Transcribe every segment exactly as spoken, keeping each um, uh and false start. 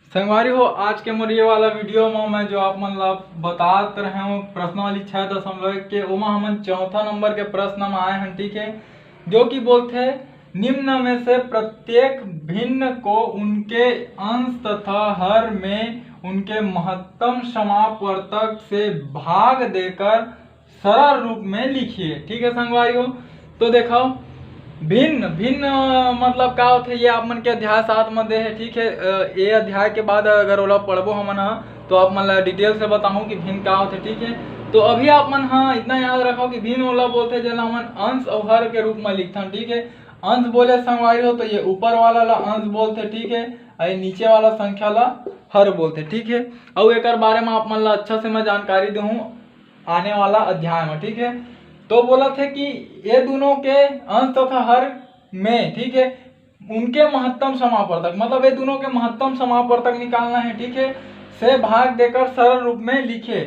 संगवारी हो, आज के मोर ये वाला वीडियो में मैं जो आप मन ला बतात रहे हूँ प्रश्नावली छः दशमलव एक के, ओमा हमन चौथा नंबर के प्रश्न में आए हैं, ठीक है, जो कि बोलथे, निम्न में से प्रत्येक भिन्न को उनके अंश तथा हर में उनके महत्तम समापवर्तक से भाग देकर सरल रूप में लिखिए। ठीक है संगवारी हो, तो देखो, भिन्न भिन्न, अ, मतलब का होथे, ये आप मन के अध्याय सात में दे है, ठीक है। अ, ये अध्याय के बाद अगर ओला पढ़बो हमन ह, तो आप मन ला डिटेल से बताहूँ कि भिन्न का होथे, ठीक है। तो अभी आप मन ह इतना याद रखो कि भिन्न ओला बोलथे जेला हमन अंश अउ हर के रूप में लिखथन, ठीक है। अंश बोले संगवारी हो, तो ये ऊपर वाला ला अंश बोलथे, ठीक है, अउ ये नीचे वाला संख्या ला हर बोलथे, ठीक है। अउ एकर बारे में आप मन ला अच्छा से मैं जानकारी देहूँ आने वाला अध्याय में, ठीक है। तो बोलथे कि ये दोनों के अंश तथा हर में, ठीक है, उनके महत्तम समापवर्तक, मतलब ये दोनों के महत्तम समापवर्तक निकालना है, ठीक है, से भाग देकर सरल रूप में लिखे।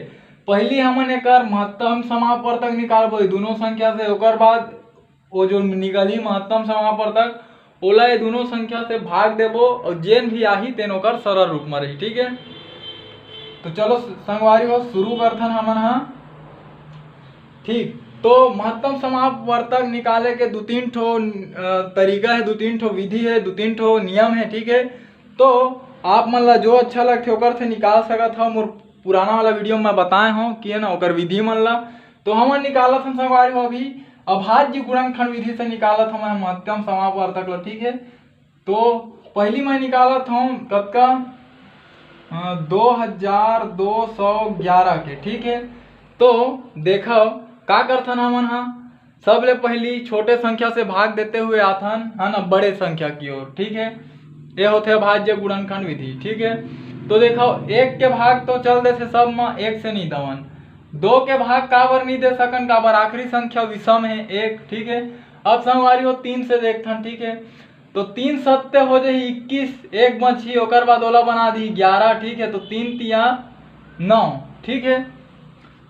पहली हमन एकर महत्तम समापवर्तक निकालबो ये दोनों संख्या से, ओकर बाद वो जो निकलही महत्तम समापवर्तक, ओला ये दोनों संख्या से भाग देबो अउ जेन भी आही तेन ओकर सरल रूप में रही, ठीक है। तो चलो संगवारी हो, शुरू करथन हमन ह। ठीक, तो महत्तम समापवर्तक निकाले के दू तीन ठो, अ, तरीका है, दू तीन ठो विधि है, दू तीन ठो नियम है, ठीक है। तो आप मन ला जो अच्छा लगथे ओकर से निकाल सकत हव। मोर पुराना वाला वीडियो में मैं बताए हूँ कि है ना, ओकर विधि मन ला। तो हमन निकालत हन संगवारी हो अभी अभाज्य गुणनखंड विधि से निकालत हन महत्तम समापवर्तक ला, ठीक है। तो पहली मैं निकालत हूँ कतका, अ, दो हजार दो सौ ग्यारह के, ठीक है। तो देखो का करथन हमन ह, सबले पहली छोटे संख्या से भाग देते हुए आथन, है ना, बड़े संख्या की ओर, ठीक है। ये होथे अभाज्य गुणनखंड विधि, ठीक है। तो देखो, एक के भाग तो चल देथे सब में, एक से नहीं दवन। दो के भाग काबर नहीं दे सकन, काबर आखिरी संख्या विषम है एक, ठीक है। अब संगवारी हो, तीन से देखथन, ठीक है। तो तीन सत्ते हो जाही इक्कीस, एक बची, ओकर बाद ओला बना दी ग्यारह, ठीक है। तो तीन तिया नौ, ठीक है।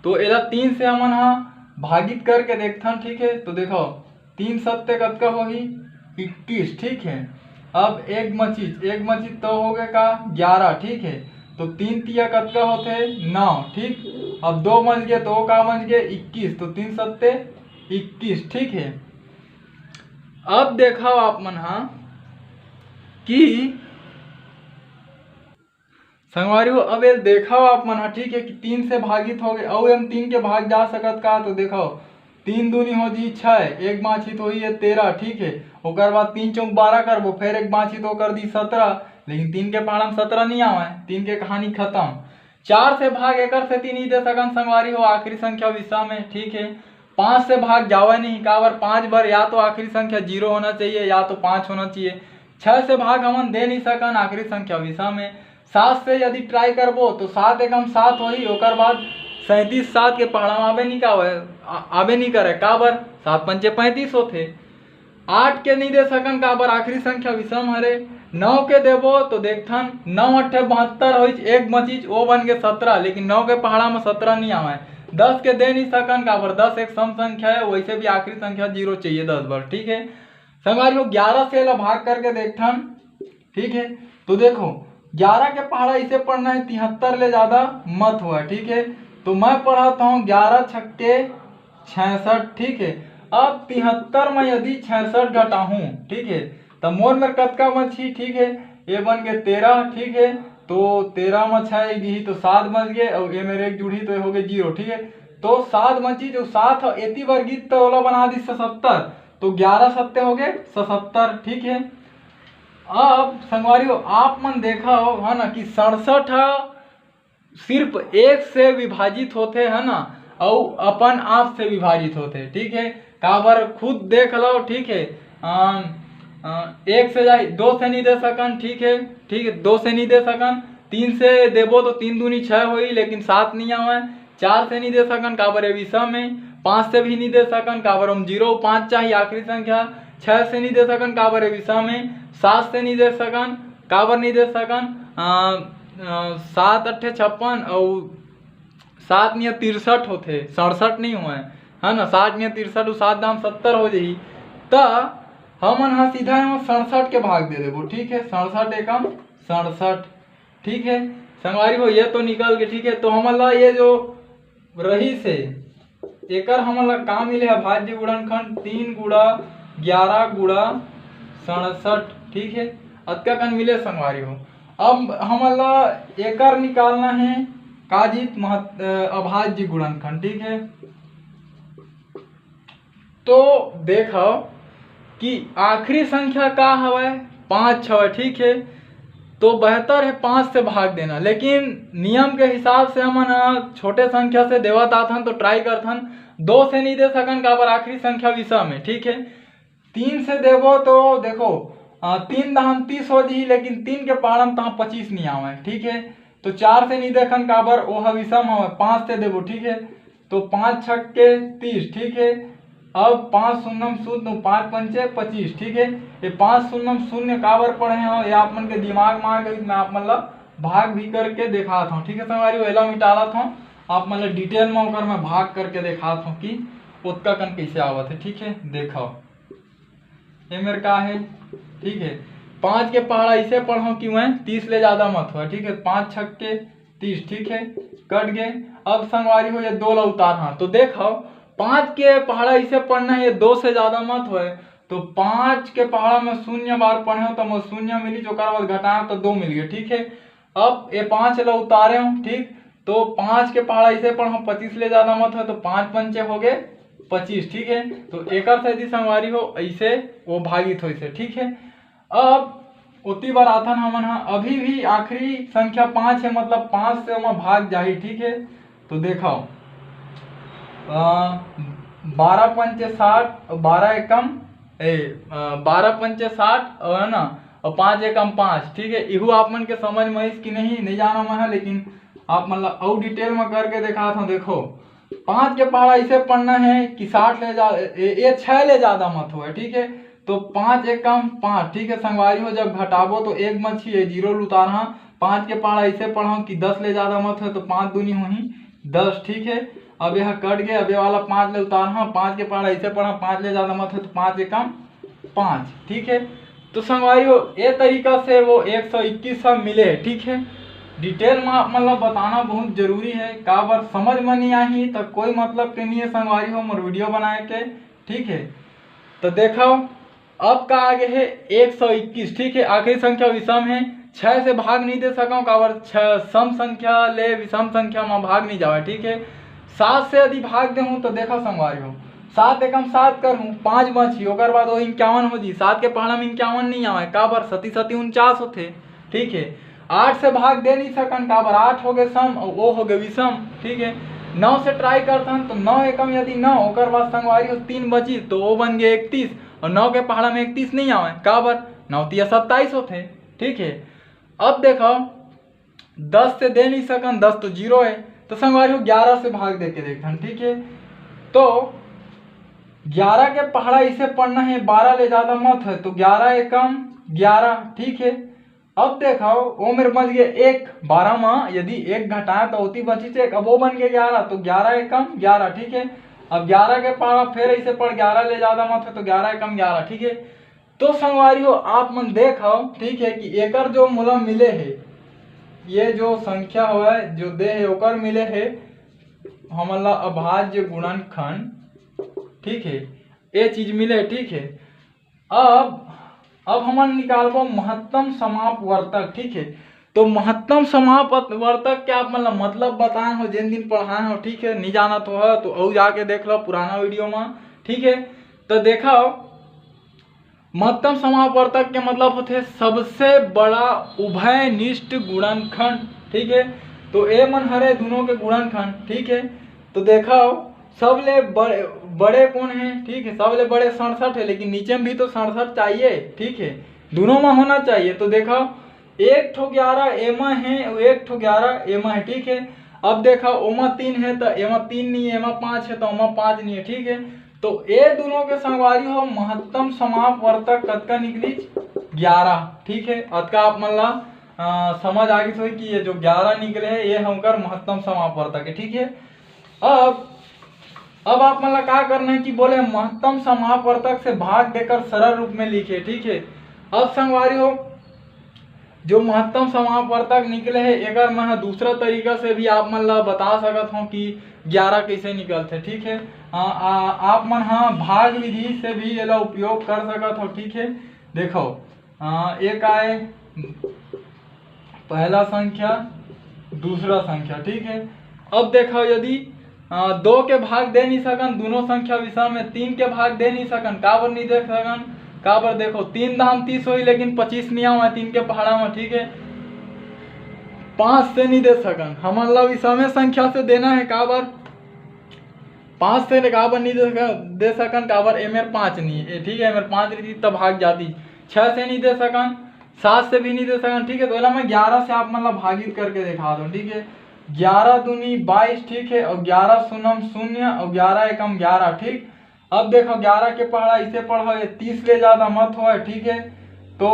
तो एला तीन से हमन ह भागित करके देखथन, ठीक है। तो देखो, तीन सत्ते कतका होही? इक्कीस, ठीक है। अब एक बचिस, एक बचिस तो हो गए का? ग्यारह, ठीक है। तो तीन तिया कतका होथे? नौ, ठीक। अब दो बच गए तो का बच गए? इक्कीस। तो तीन सत्ते इक्कीस, ठीक है। अब देखो आप मन ह कि संगवारी हो, अब ये देखो आप मन ह, ठीक है, कि तीन से भागित हो गए, अउ एम तीन के भाग जा सकत का? तो देखो, तीन दूनी हो जी छः, एक बाँची तो होही ये तेरह, ठीक है। ओकर बाद तीन चौक बारह करबो, फिर एक बाँची तो कर दी सत्रह, लेकिन तीन के पहाड़ा में सत्रह नहीं आवे, तीन के कहानी खत्म। चार से भाग एकर सेती नहीं दे सकन संगवारी हो, आखिरी संख्या विषम है, ठीक है। पाँच से भाग जावे नहीं, काबर? पाँच बार या तो आखिरी संख्या जीरो होना चाहिए या तो पाँच होना चाहिए। छः से भाग हमन दे नहीं सकन, आखिरी संख्या विषम है। सात से यदि ट्राई करबो तो सात एकम सात होही, ओकर बाद सैंतीस सात के पहाड़ा में आबे नहीं कावे, आ-, आबे नहीं करे, काबर? सात पंचे पैंतीस होथे। आठ के नहीं दे सकन, काबर? आखिरी संख्या विषम हरे। नौ के देबो तो देखथन, नौ अट्ठे बहत्तर होइच, एक बचिच, वो बन के सत्रह, लेकिन नौ के पहाड़ा में सत्रह नहीं आवे। दस के दे नहीं सकन, काबर? दस एक सम संख्या है, वैसे भी आखिरी संख्या जीरो चाहिए दस बार, ठीक है। संगवारी हो, ग्यारह से ला भाग करके देखथन, ठीक है। तो देखो, ग्यारह के पहाड़ा इसे पढ़ना है, तिहत्तर ले ज्यादा मत हुआ, ठीक है। तो मैं पढ़त हूँ ग्यारह छक्के छियासठ, ठीक है। अब तिहत्तर में यदि छियासठ घटाहूँ, ठीक है, तो मोर मेर कतका बची? ठीक है, ये बन गए तेरह, ठीक है। तो तेरह में छः गिही तो सात बच गए, और ये मेरे एक जुड़ी तो ये हो गए जीरो, ठीक है। तो सात बची, जो सात ह एती बर गिस तो ओला बना दिस सत्तर, तो ग्यारह सत्ते हो गए सतहत्तर, ठीक है। अब संगवारी हो, आप मन देखा हो, है ना, कि सड़सठ ह सिर्फ एक से विभाजित होथे, है ना, अउ अपन आप से विभाजित होथे, ठीक है। काबर, खुद देख लो, ठीक है। अम, अ, एक से जाही, दो से नहीं दे सकन, ठीक है, ठीक है, दो से नहीं दे सकन। तीन से देबो तो तीन दूनी छः होही, लेकिन सात नहीं आवे। चार से नहीं दे सकन, काबर ये विषम है। पाँच से भी नहीं दे सकन, काबर हम जीरो, पाँच चाहिए आखिरी संख्या। छः से नहीं दे सकन, काबर ये विषम है। सात से नहीं दे सकन, काबर नहीं दे सकन? अ, अ, सात अट्ठे छप्पन, अउ सात निया तिरसठ होथे, सड़सठ नहीं हुए, है ना। सात निया तिरसठ, उ सात दाम सत्तर हो जाही। त हमन ह सीधा एमा सड़सठ के भाग दे देबो, ठीक है। सड़सठ एकम सड़सठ, ठीक है संगवारी हो, ये तो निकल के, ठीक है। तो हमन ला ये जो रहिस हे, एकर हमन ला का मिले हे? अभाज्य गुणनखंड तीन गुणा ग्यारह गुणा सड़सठ, ठीक है, अतका कन मिले संगवारी हो। अब हमन ला एकर निकालना है काजित महत-, अ, अभाज्य गुणनखंड, ठीक है। तो देखो कि आखिरी संख्या का हवय, पाँच हवय, ठीक है। तो बेहतर है पाँच से भाग देना, लेकिन नियम के हिसाब से हमन ह छोटे संख्या से देवत आथन, तो ट्राई करथन दो से नहीं दे सकन, काबर आखिरी संख्या विषम है, ठीक है। तीन से देबो तो देखो, अ, तीन दहम तीस हो जही, लेकिन तीन के पहाड़ा म तहाँ पच्चीस नहीं आवे, ठीक है। तो चार से नहीं देखन, काबर ओह विषम हवय, पाँच से देबो, ठीक है। तो पाँच छक्के तीस, ठीक है। अब पाँच शून्यम शून्य, पाँच पंचे पच्चीस, ठीक है। ये पाँच शून्यम शून्य काबर पढ़े हो, ये आप मन के दिमाग में आ गई, मैं आप मन ला भाग भी करके देखात हूँ, ठीक है संगवारी हो। एला मिटालत हूँ, आप मन ला डिटेल में ओकर मैं भाग करके देखात हूँ कि ओतका कन कैसे आवत है, ठीक है। देखो ये मेर का है, ठीक है। पाँच के पहाड़ा इसे पढ़ो कि वह तीस ले ज़्यादा मत हो, ठीक है। पाँच छक्के तीस, ठीक है, कट गए। अब संगवारी हो ये दो ला उतारना, तो देखो पाँच के पहाड़ा इसे पढ़ना है, ये दो से ज़्यादा मत होए। तो पाँच के पहाड़ा में शून्य बार पढ़े हो तो मैं शून्य मिली, ओकर बाद घटाना तो दो मिल गए, ठीक है। अब ये पाँच ला उतारे हो, ठीक, तो पाँच के पहाड़ा इसे पढ़ो, पच्चीस ले ज़्यादा मत हो, तो पाँच पंचे हो गए पच्चीस, ठीक है। तो एकर से यदि संगवारी हो ऐसे वो भागित हो इसे, ठीक है। अब ओती बर आथन हमन ह, अभी भी आखिरी संख्या पाँच है, मतलब पाँच से ओमा भाग जाही, ठीक है। तो देखो, अ, बारह पंचे साठ, बारह एकम, ए, अ, बारह पंचे साठ, और है ना, और पाँच एकम पाँच, ठीक है। इहू आप मन के समझ में आइस कि नहीं, नहीं जाना मैं है, लेकिन आप मन ला अउ डिटेल में करके देखात हूँ। देखो, पाँच के पहाड़ा इसे पढ़ना है कि साठ ले जा, ए, ए, छः ले ज़्यादा मत होए, ठीक है। तो पाँच एकम पाँच, ठीक है संगवारी हो, जब घटाबो तो एक बची है, जीरो ल उतारहा। पाँच के पहाड़ा इसे पढ़ो कि दस ले ज़्यादा मत होए, तो पाँच दूनी होही दस, ठीक है। अब यह कट गए, अब ये वाला पाँच ले उतारहा, पाँच के पहाड़ा इसे पढ़ो, पाँच ले ज़्यादा मत होए, तो पाँच एकम पाँच, ठीक है। तो संगवारी हो, ये तरीका से वो एक सौ इक्कीस ह मिले है, ठीक है। डिटेल में आप मन ला बताना बहुत जरूरी है, काबर समझ में नहीं आही तो कोई मतलब के नहीं है संगवारी हो मोर वीडियो बनाए के, ठीक है। तो देखो, अब का आगे है एक सौ इक्कीस, ठीक है, आखिरी संख्या विषम है, छः से भाग नहीं दे सकूँ, काबर छः सम संख्या ले विषम संख्या में भाग नहीं जावे, ठीक है। सात से यदि भाग देहूँ तो देखा संगवारी हो, सात एकम सात करहूँ, पाँच बची, ओकर बाद वो इक्यावन हो जी, सात के पहाड़ा में इक्यावन नहीं आवे, काबर सती सती उनचास होथे, ठीक है। आठ से भाग दे नहीं सकन, काबर आठ हो गए सम और वो हो गए विषम, ठीक है। नौ से ट्राई करथन तो नौ एकम यदि नौ, ओकर बाद संगवारी हो तीन बची तो वो बन गए इकतीस, और नौ के पहाड़ा में इकतीस नहीं आवे, काबर नौ तिया सत्ताईस होथे, ठीक है। अब देखो, दस से दे नहीं सकन, दस तो जीरो है, तो संगवारी हो ग्यारह से भाग दे के देखथन, ठीक है। तो ग्यारह के पहाड़ा इसे पढ़ना है, बारह ले ज़्यादा मत है, तो ग्यारह एकम ग्यारह, ठीक है। अब देखो, वो मेरे बच गए एक, बारह में यदि एक घटाए तो ओती बची एक, अब वो बन गया ग्यारह, तो ग्यारह एकम ग्यारह, ठीक है। अब ग्यारह के पहाड़ा फिर इसे पढ़, ग्यारह ले ज़्यादा मत है, तो ग्यारह एकम ग्यारह, ठीक है। तो संगवारी हो, आप मन देखो, ठीक है, कि एकर जो मोला मिले है, ये जो संख्या हवय, जो दे है, ओकर मिले है हमन ला अभाज्य गुणनखंड, ठीक है, ये चीज मिले, ठीक है। अब, अब हमन निकालबो महत्तम समापवर्तक, ठीक है। तो महत्तम समापवर्तक के आप मन ला मतलब बताए हो, जेन दिन पढ़ाए हो, ठीक है, नहीं जाना तो है तो अउ जाके देख लो पुराना वीडियो में, ठीक है। तो देखो, महत्तम समापवर्तक के मतलब होथे सबसे बड़ा उभयनिष्ठ गुणनखंड, ठीक है। तो ए मन हरे दोनों के गुणनखंड, ठीक है। तो देखो, सबले बड़े, बड़े कौन है, ठीक है, सबले बड़े सड़सठ है, लेकिन नीचे में भी तो सड़सठ चाहिए, ठीक है, दोनों में होना चाहिए। तो देखो, एक ठो ग्यारह एमा है, एक ठो ग्यारह एमा है, ठीक है। अब देखा, ओमा तीन है तो एमा तीन नहीं है, एमा पाँच है तो ओमा पाँच नहीं है, ठीक है। तो ये दोनों के संगवारी हो महत्तम समापवर्तक कतका निकलिस? ग्यारह, ठीक है। अतका आप मन ला, अ, समझ आ गई होई कि ये जो ग्यारह निकले है, ये हमकर महत्तम समापवर्तक है, ठीक है। अब, अब आप मन ला का करना है कि बोले महत्तम समापवर्तक से भाग देकर सरल रूप में लिखे, ठीक है। अब संगवारी हो, जो महत्तम समापवर्तक निकले हे, एकर मैं ह दूसरा तरीका से भी आप मन ला बता सकत हूँ कि ग्यारह कैसे निकलथे, ठीक है। आ, आ, आप मन ह भाग विधि से भी एला उपयोग कर सकत हो, ठीक है। देखो, आ, एक आए पहला संख्या, दूसरा संख्या, ठीक है। अब देखो, यदि आ, दो के भाग दे नहीं सकन, दोनों संख्या विषम में, तीन के भाग दे नहीं सकन, काबर नहीं दे सकन? काबर? देखो, तीन दाम तीस होही, लेकिन पच्चीस नहीं आवे तीन के पहाड़ा में, ठीक है। पाँच से नहीं दे सकन, हमन ला विषमे संख्या से देना है। काबर? पाँच से काबर नहीं दे सकन, दे सकन? काबर? एमेर पाँच नहीं है, ठीक है, एमेर पाँच रही तब भाग जाती। छः से नहीं दे सकन, सात से भी नहीं दे सकन, ठीक है। तो एला मैं ग्यारह से आप मन ला भागित करके दिखा दूँ, ठीक है। ग्यारह दूनी बाईस, ठीक है, और ग्यारह शून्यम शून्य और ग्यारह एकम ग्यारह, ठीक। अब देखो, ग्यारह के पहाड़ा इसे पढ़ो, ये तीस ले ज्यादा मत होए, ठीक है। तो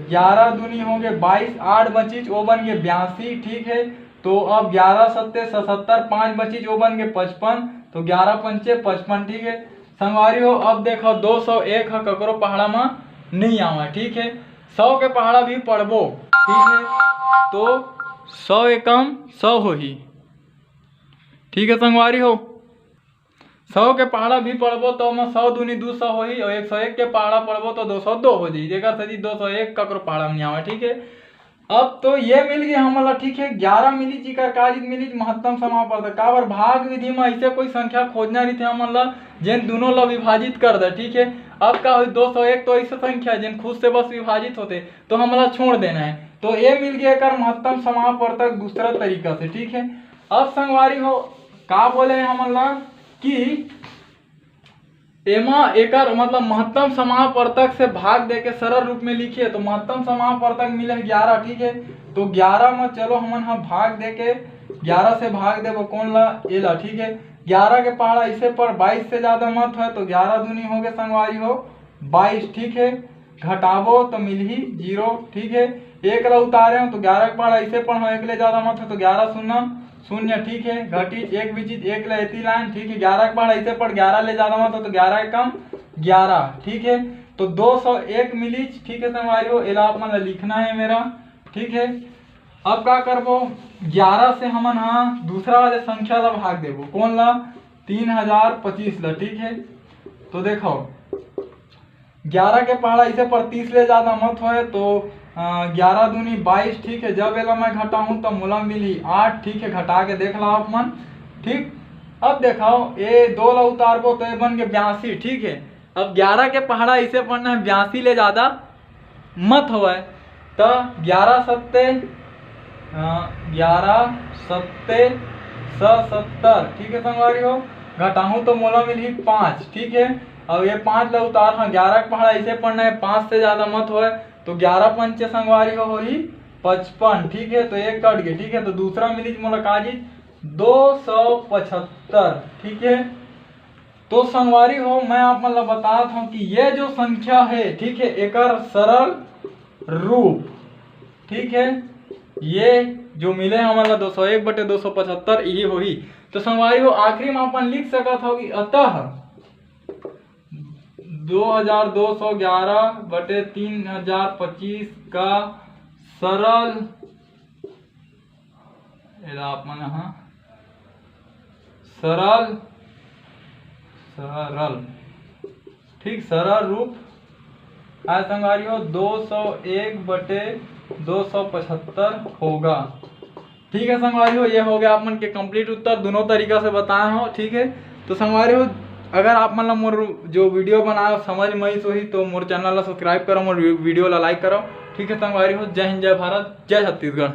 ग्यारह दूनी हो गए बाईस, आठ बचीच, वो बन गए बयासी, ठीक है। तो अब ग्यारह सत्ते सतहत्तर, पाँच बचीच, वो बन गए पचपन, तो ग्यारह पंचे पचपन, ठीक है। संगवारी हो, अब देखो, दो सौ एक ह ककरो पहाड़ा में नहीं आवे, ठीक है। सौ के पहाड़ा भी पढ़बो, ठीक है, तो सौ एकम सौ होही, ठीक है संगवारी हो। सौ के पहाड़ा भी पढ़बो तो मैं सौ दूनी दो सौ होही, और एक सौ एक के पहाड़ा पढ़बो तो दो सौ दो हो जाही, जेकर सेती दो सौ एक ककरो पहाड़ा में नहीं आवे, ठीक है। अब तो ये मिल गई हमन ला, ठीक है, ग्यारह मिली, जेकर का चीज मिली, महत्तम समापवर्तक। काबर? भाग विधि में ऐसे कोई संख्या खोजना रहिथे हमन ला, जेन दोनों ला विभाजित कर दे, ठीक है। अब का होई, दो सौ एक तो ऐसे संख्या जेन खुद से बस विभाजित होते, तो हमन ला छोड़ देना है। तो ये मिल गया एकर महत्तम समापवर्तक दूसरा तरीका से, ठीक है। अब संगवारी हो, का बोले हैं हमन ला कि एमा एकर मतलब महत्तम समापवर्तक से भाग दे के सरल रूप में लिखिए, तो महत्तम समापवर्तक मिले ग्यारह, ठीक है। तो ग्यारह में चलो हमन ह भाग दे के, ग्यारह से भाग देबो कोन ला? एला, ठीक है। ग्यारह के पहाड़ा इसे पढ़, बाईस से ज्यादा मत होए, तो ग्यारह दूनी हो गए संगवारी हो बाईस, ठीक है। घटाबो तो मिलही जीरो, ठीक है। एक ला उतारे हो तो ग्यारह के पहाड़ा इसे पढ़ो, एक ले ज्यादा मत हो तो ग्यारह शून्य शून्य, ठीक है। घटीच एक बिचिच एक ले एती लाइन, ठीक है। ग्यारह के पहाड़ा इसे पढ़, ग्यारह ले ज्यादा मत हो तो ग्यारह एकम ग्यारह, ठीक है। तो दो सौ एक मिलीच, ठीक है संगवारी हो, एला आप मन ला लिखना है मेरा, ठीक है। अब का करबो, ग्यारह से हमन हा दूसरा वाले संख्या ला भाग देबो, कोन ला? तीन हजार पच्चीस ला, ठीक है। तो देखो, ग्यारह के पहाड़ा इसे पर तीस ले ज्यादा मत होए, तो ग्यारह दूनी बाईस, ठीक है। जब एला मैं घटाहूँ तो मोला मिली आठ, ठीक है, घटा के देख लो आप मन, ठीक। अब देखो, ये दो ला उतारबो तो ये बन के बयासी, ठीक है। अब ग्यारह के पहाड़ा इसे पढ़ना है, बयासी ले ज्यादा मत होए, तो ग्यारह सत्ते, ग्यारह सत्ते सतहत्तर, ठीक है संगवारी हो। घटाहूँ तो मोला मिलही पाँच, ठीक है। अब ये पाँच ला उतार, हाँ, ग्यारह के पहाड़ा इसे पढ़ना है, पाँच से ज्यादा मत होए, तो ग्यारह पंचे संगवारी हो होही पचपन, ठीक है। तो एक कट गए, ठीक है। तो दूसरा मिलीच मोला का जी, दो सौ पचहत्तर, ठीक है। तो संगवारी हो, मैं आप मन ला बतात हूँ कि ये जो संख्या है, ठीक है, एकर सरल रूप, ठीक है, ये जो मिले हमन ला दो सौ एक बटे दो सौ पचहत्तर, यही होही। तो संगवारी हो, आखिरी में अपन लिख सकत हो कि अतः दो हजार दो सौ ग्यारह बटे तीन हजार पच्चीस का सरल, एला आप मन ह सरल, सरल, ठीक, सरल रूप आय संगवारी हो, दो सौ एक बटे दो सौ पचहत्तर होगा। ठीक है संगवारी हो, ये हो गया आप मन के complete उत्तर, दोनों तरीका से बताए हो, ठीक है। तो संगवारी हो, अगर आप मन ला मोर जो video बनाए समझ में आइस होही तो मोर channel ला subscribe करो, मोर video ला like करो, ठीक है संगवारी हो। जय हिंद, जय भारत, जय छत्तीसगढ़।